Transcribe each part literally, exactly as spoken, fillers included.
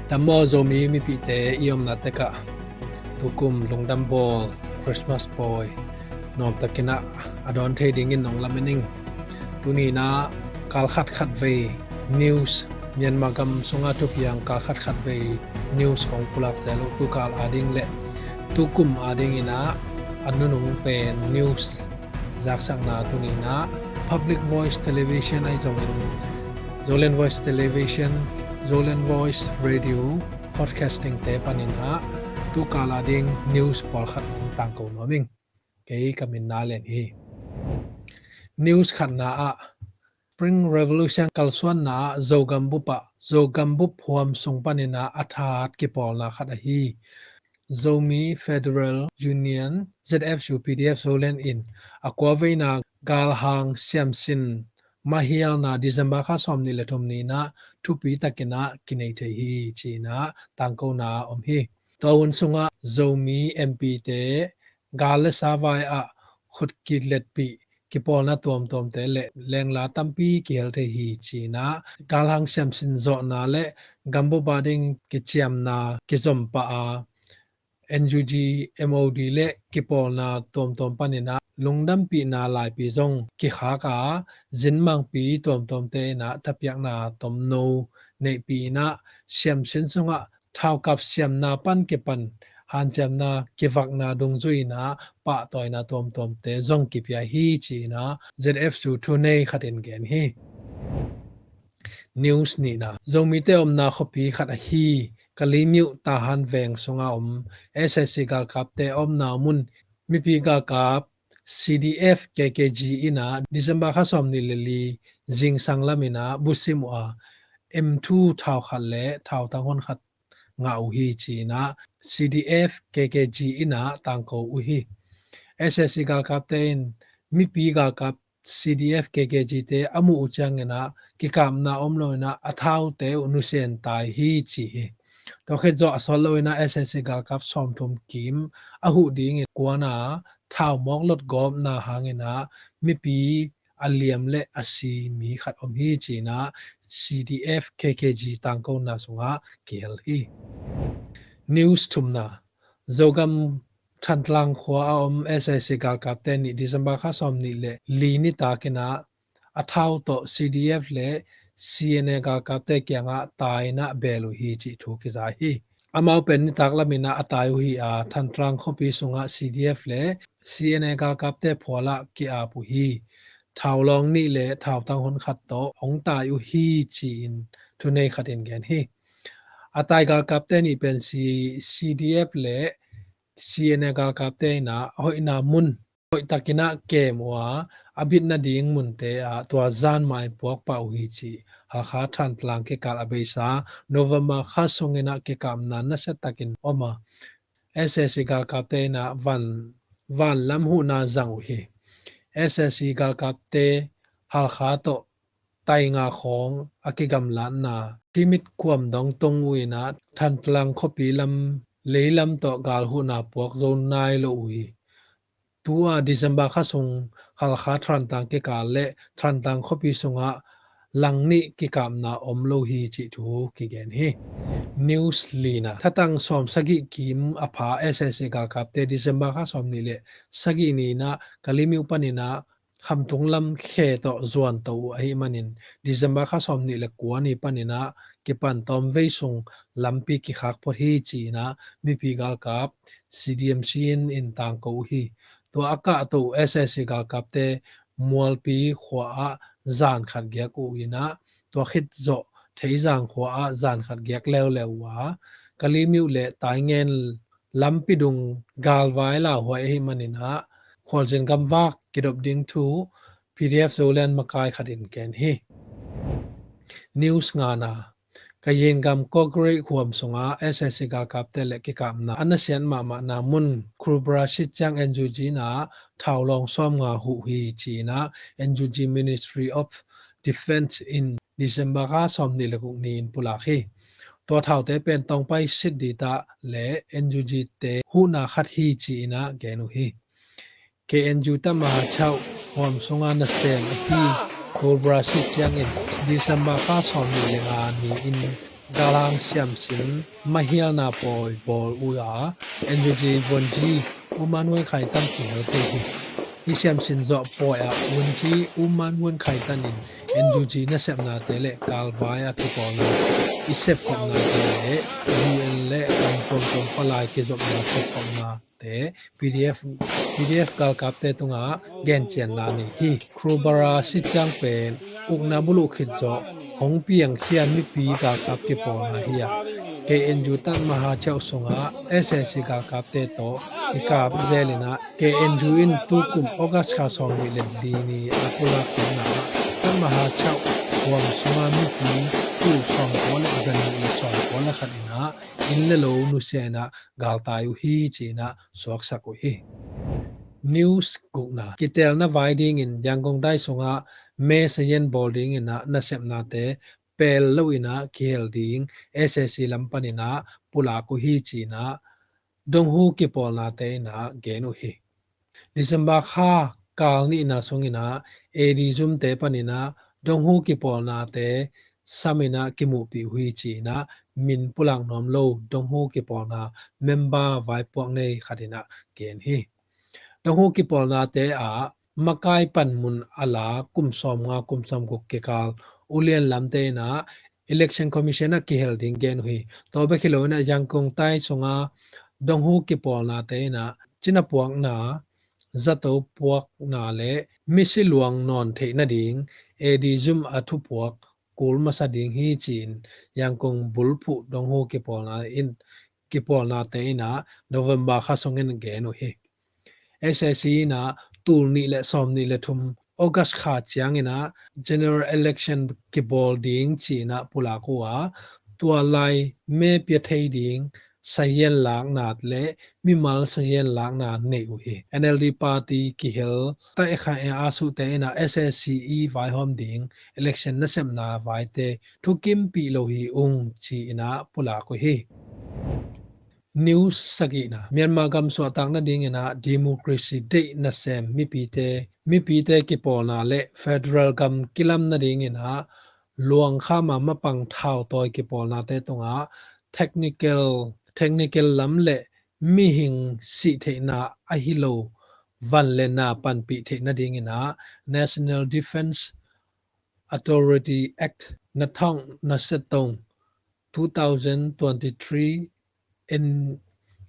Dam maw Zomi mipihte, i omna tekah tukum lungdam bawl, Christmas pawi nuamtakin ah a dawn thei dingin nong lamen ing. Tuni-in ah kalkhat khatvei news, Myanmar gam sungah thupiang kalkhat khatvei news kong pulak zel uh. Tukal ading le tukum adingin ah a nunung pen news zaksakna tuni-in ah Public Voice Television ahi zongin, Zoland Voice Television, Zoland Voice Radio, podcasting te panin ah tukal ading news pawlkhat hong tangko nuam ing. Kei ka min Na Lian hi. News khatna ah, Spring Revolution kalsuanna ah Zogam bup ah, Zogam bup huam sung panin ah a that kipawlna khat ahi Zomi Federal Union, Z F U P D F Zoland in a kuaveina galhang siamsin mahialna December kha sawmnih le thum ni-in ah thupi takin ah kinei thei hi ci-in ah tangkona om hi. Tua hun sungah Zomi M P te gal le sa vai ah khut kiletpih kipawlna tuamtuamte le lengla tampi kihel thei hi ci-in ah, galhang siamsin zawhna le gambup ading kiciamna kizom pah a, N U G, M O D le kipawlna tuamtuam panin ah lungdampihna laipi zong kikhak a, zinmangpi tuamtuamte in ah thapiakna tomno neihpih in ah, siamsin sungah thaukap siamna pan kipan hanciamna kivakna dungzui in ah pahtawina tuamtuamte zong kipia hi ci-in ah Z F U thunei khat in gen hi. News nihna, Zomite omna khuapi khat ahi Kalaymyo Tahan veng sunga om S A C galkapte omna mun mipi galkap C D F K K G in ah December kha sawmnih le li zingsang lam in ah busim uh a, M two thau khat le thautang hon khat ngah uh hi ci-in ah C D F K K G in ah tangko uh hi. S A C galkapte in mipi galkap C D F K K G te a muh uh ciangin ah kikapna om lo in ah a thaute uh nusia in tai hi ci hi. Tua khit zawh a sawt lo in ah S A C galkap sawmthum kim a huh dingin kuan a, thau mawk lot gawpna hangin ah mipi a liam le a si mi khat om hi ci-in ah C D F K K G tangkona sungah kihel hi. News thumna, Zogam Thantlang khua a om S A C galkapte nih December kha sawmnih le li nitak in ah a thau tawh C D F le C N A galkapte kiangah tai in ah beel uh hi cih thu kiza hi. Amau pen nitak lam in ah a tai uh hi a, Thantlang khuapi sungah C D F le C N A galkapte phual ah ki-ap uh hi. Thau lawng nih le thautang hon khat tawh hong tai uh hi ci-in thunei khat in gen hi. A tai galkapte nih pen C-, C D F le C N A galkapte in ah a hoihna mun hoihtakin ah kem uh a, a bit nading munte ah tua zan mah in puak pah uh hi ci Halkha Thantlang kikal a beisa November kha sungin ah kikapna nasiatakin om a, S A C galkapte in ah van, vanlam huhna zang uh hi. S A C galkapte Halkha tawh tainga khawng a kigamlatna Timit khuam dong tong uh in ah Thantlang khuapi lam leilam tawh galhuhna puak zo nai lo uh hi. Tu-a December kha sung Halkha Thantlang kikal le Thantlang khuapi sungah lang nih kikapna om lo hi cih thu kigen hi. News lina, thatang sawm sagih kim a pha S A C galkapte December kha sawmnih le sagih ni-in ah Kalaymyo panin ah Khamtung lam khe tawh zuanto uh ahih manin December kha sawmnih le kua ni panin ah kipan tawmvei sung lampi kikhak phot hi ci-in ah mipi galkap C D M C in tangko uh hi. Tua a kahto uh S A C galkapte Mualpi khua ah zan khat giak uh in ah, tua khit zawh Theizang khua ah zan khat giak leuleu uh a, Kalaymyo le Taingen lampi dung galvai lauhuai ahih manin ah khualzin gamvak kidop ding thu P D F Zoland makai khat in gen hi. News ngana, Kayin gam Kawkgreik huam sungah S A C galkapte le kikapna a nasiat mahmahna mun Khubra Shitsiang N U G in ah thau lawng sawmnga huh hi ci-in ah N U G Ministry of Defense in December kha sawmnih le guk ni-in pulak hi. Tua thaute pen tawngpai sit ditah le N U G te huhna khat hi ci-in ah gen uh hi. K N U Tama Chau huam sunga nasem ahi Khubra Shitsiang in December kha sawmnih le nga ni-in Galhang siamsin mahialna pawi bawl uh a, N U G Wunji U Maung Aung Kyaing Tan kihel thei hi. Hih siamsin zawh pawi ah Wunji U Maung Aung Kyaing Tan in N U G nasepnate le galvai a kipawlna i sepkhopnate le U N le gam tuamtuam palai kizopna sepkhopna te P D F, P D F galkapte tungah gencianna nei hi. Khrubara sitiang pen ukna buluh khit zawh hong piangkhia mipi galkap kipawlna hi a, K N U Tat Maha Chau sungah S A C galkapte tawh kikap zelinah K N U in tukum August kha sawmnih le li ni a pulak khopna ah Tat Maha Chau huam sungah mipi tul sawmkua le zanih le sawmkua le khat inah inn le lo nusia inah galtai uh hi ci-inah suaksak uh hi. News gukna, kitelna vai dingin Yangon dai sungah me sayen bawl dinginah nasepnate pel lo inah kihel ding S A C lam paninah pulak uh hi ci-inah donghu kipawlnate inah gen uh hi. December kha kal nihna sunginah A D zumte paninah donghu kipawlnate saminah kimuhpih uh hi ci-inah min pulak nuam lo donghu kipawlna member vaipuak nei khatinah gen hi. Donghu kipawlnate ah makai panmun a la kum sawmnga kum sawmguk kikal ulian lamte inah Election Commission ah kihel ding gen uh hi. Tua bek hi lo inah Yangon dai sunga donghu kipawlnate inah cina puakna, zato puakna le misi luang nawn theih nading A D zum a thupuak kul masa ding hi ci-in Yangon bulphuh donghu kipawlna in kipawlnate inah November kha sungin gen uh hi. S A C inah tul nih le sawmnih le thum August kha cianginah general election kibawl ding ci-inah pulak uh a, tua lai me pia thei ding sayen lakna le mimal sayen lakna nei uh hi. N L D party kihel taikha e a suhte inah S A C i vaihawm ding election nasepna vaite thukimpih lo hi ung ci-inah pulak uh hi. News sagihna, Myanmar gam suahtak nadinginah democracy deih nasem mipite, mipite kipawlna le federal gam kilam nadinginah luangkhama mapang thautawi kipawlnate tungah technical, technical lam le mihing sihtheihna ahi lo van le na panpih theih nadinginah National Defense Authority Act na thong na setong two thousand twenty-three N-,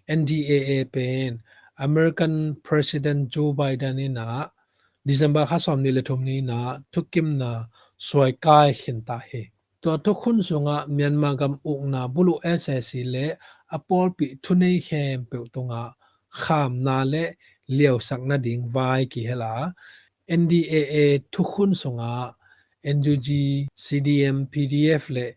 N D A A pen American President Joe Biden inah December kha sawmnih le thum ni inah thukimna suaikai khinta hi. Tua thukhun sungah Myanmar gam ukna buluh S A C le a pawlpih thunei khempeuh tungah khamna le liausak nading vai kihel a, N D A A thukhun sungah N U G, C D M, P D F le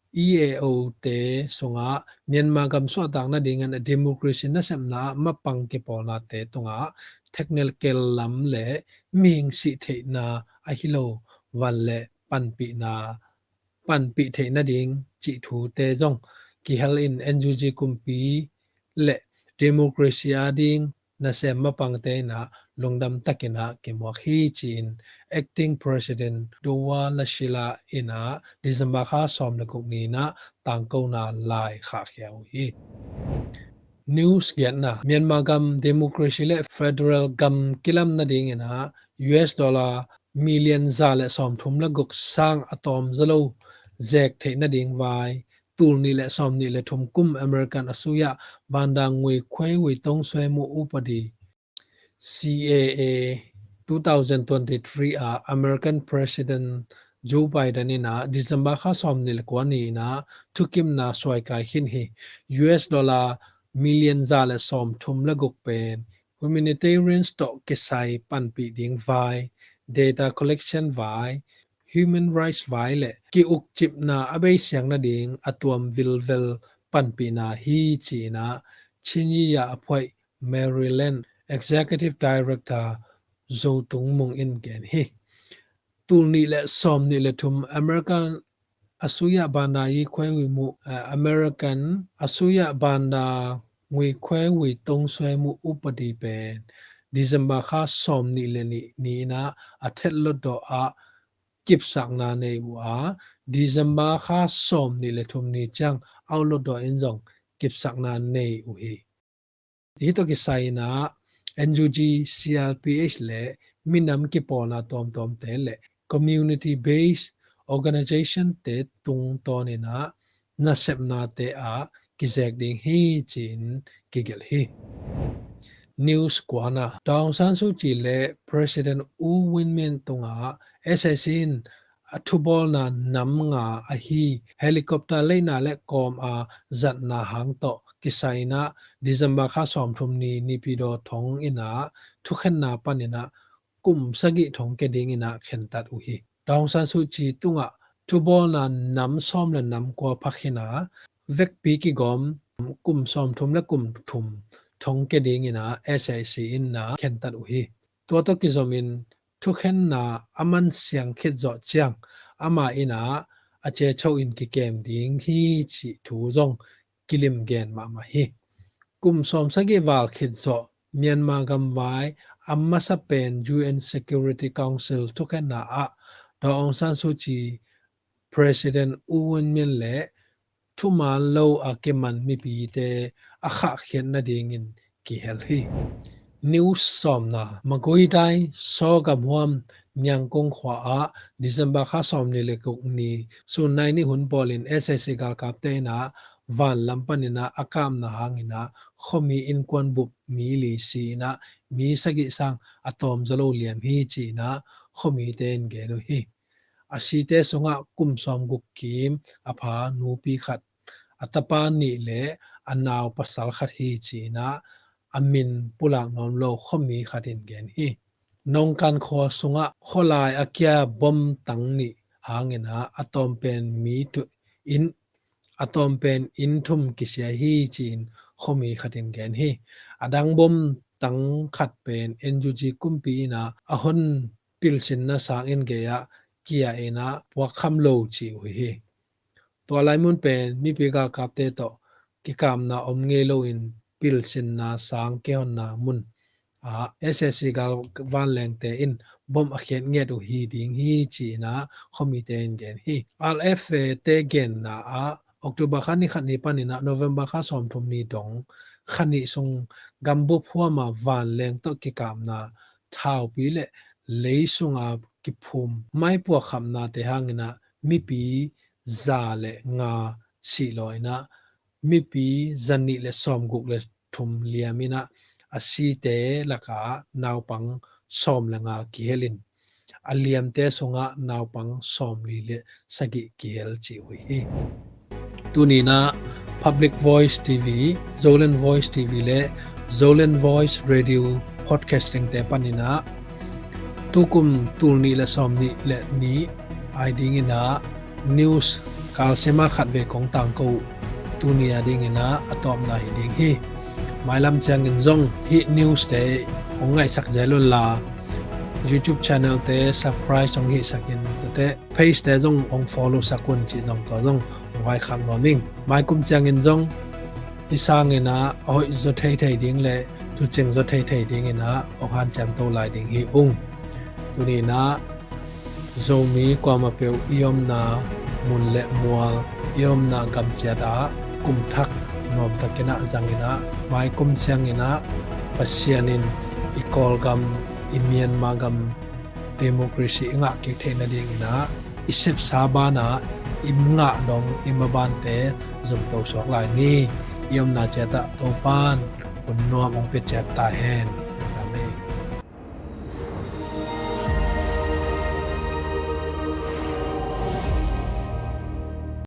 E A O te sungah Myanmar gam suahtak nadingin a democracy nasepna ah mapang kipawlnate tungah technical lam le mihing sihtheihna ahi lo van le panpihna panpih theih nading cih thute zong kihel in N U G kumpi le democracy ading nasem mapangte inah lungdam takinah kimuak hi ci-in Acting President Dowa Lashila inah December kha sawm le guk ni inah tangkona lai khahkhia uh hi. News giatna, Myanmar gam democracy le federal gam kilam nadinginah U S dollar million za le sawmthum le guk sang a tawm zalo zek theih nading vai, tul nih le sawmnih le thum kum American a suya banda ngui khuei ui tong suai mu upadi C A A two thousand twenty-three a American President Joe Biden inah December kha sawmnih le kua ni inah thukimna suaikai khin hi. U S dollar million za le sawmthum le guk pen humanitarians tawh kisai panpih ding vai, data collection vai, human rights vai le ki-ukcipna a beisiang nading a tuam vilvel panpihna hi ci-inah Chin Yi Ya a phuaih Maryland Executive Director Zo Tung Mung in gen hi. Tul nih le sawmnih le thum American a suya banda yi khuai ui mu, eh, American a suya banda ngui khuai ui tong suai mu upadi pen December kha sawmnih le nih ni inah a thet lotdawh ah kipsakna nei uh a, December kha sawm nih le thum ni ciang Auhlodawh in zong kipsakna nei uh hi. Hih tawh kisai in ah N U G, C R P H le minam kipawlna tuamtuamte le community based organization te tungtawn in ah nasepnate ah kizek ding hi ci-in kigelh hi. News kuana, Daw Aung San Suu Kyi le President U Win Myint tungah S A C in a thubawlna nam nga ahi helicopter leina le kawm a zatna hang tawh kisai in ah December kha sawmthum ni Naypyidaw thong in ah thukhenna pan in ah kum sagih thong kia ding in ah khentat uh hi. Daw Aung San Suu Kyi tungah thubawlna nam sawm le nam kua phakhin a, vekpi kigawm kum sawmthum le kum thum thong kia ding in ah S A C in ah khentat uh hi. Tua tawh kizomin thukhenna a man siang khit zawh ciang amah in ah a ciacho in kikem ding hi cih thu zong kilim gen mahmah hi. Kum sawm sagih val khit zawh Myanmar gamvai a masa pen U N Security Council thukhenna ah Daw Aung San Suu Kyi, President U Win Myint le thuman lo a kiman mipite a khahkhiat nadingin kihel hi. News sawmna, Magway Dai, Saw gamhuam, Nyangkong khua ah December kha sawm nih le guk ni sun nai ni hun pawlin S A C galkapte in ah vanlam pan in ah a kapna hang in ah khuami innkuan bup mi li si in ah mi sagih sang a tawm zaw lo liam hi ci in ah khuamite in gen uh hi. A site sungah kum sawmguk kim a pha nupi khat, a tapa nih le a nau pasal khat hi ci in ah a min pulak nuam lo khuami khat in gen hi. Nongkan khua sungah khualai a kia bom tang nih hang in ah a tawm pen mi tu in a tawm pen inn thum kisia hi ci-in khuami khat in gen hi. A dang bom tang khat pen N U G kumpi in ah a hon pilsinna sang inn gei ah kia in ah puakkham lo ci uh hi. Tua lai mun pen mipi galkapte tawh kikapna om ngei loin pilsinna sang kihonna mun ah S A C gal vanlengte in bom a khiat ngiat uh hi ding hi ci in ah khuamite in gen hi. R F A te genna ah October kha ni khat ni pan in ah November kha sawmthum ni dong kha nih sung gambup huam a vanleng tawh kikapna thaupi le lei sung a kiphum mai puakkhapnate hang in ah mipi za le nga sih law in ah mipi za nih le sawmguk le thum liam in ah a site lakah naupang sawm le nga kihel in a liamte sungah naupang sawmli le sagih kihel ci uh hi. Tuni in ah Public Voice T V, Zoland Voice T V le Zoland Voice Radio Podcasting te pan in ah tukum tul nih le sawm nih le nih ai ding in ah news kalsema khat vei kong tangko uh. Tuni a ding in ah a tawpna hi ding hi. Mailam ciangin zong hih news te hong ngaihsak zel un la, YouTube channel te subscribe hong hihsak in, tua te page te zong hong follow sak un cih zong tua zong hong vaikhak nuam ing. Maikum ciangin zong hih sang in ah a hoih zaw theithei ding le tuucing zaw theithei ding in ah hong hanciam to lai ding hi ung. Tuni in ah Zomi kuamah peuh i omna mun le mual, i omna gam ciat ah kum thak nuam takin ah zang in ah maikum ciangin ah Pasian in i Kawlgam, i Myanmar gam democracy i ngah kik theih nading in ah i sepsa banah i ngah dong i mabante zomto suak lai ni. I omna ciat ah Topan hun nuam hong pia ciat ta hen.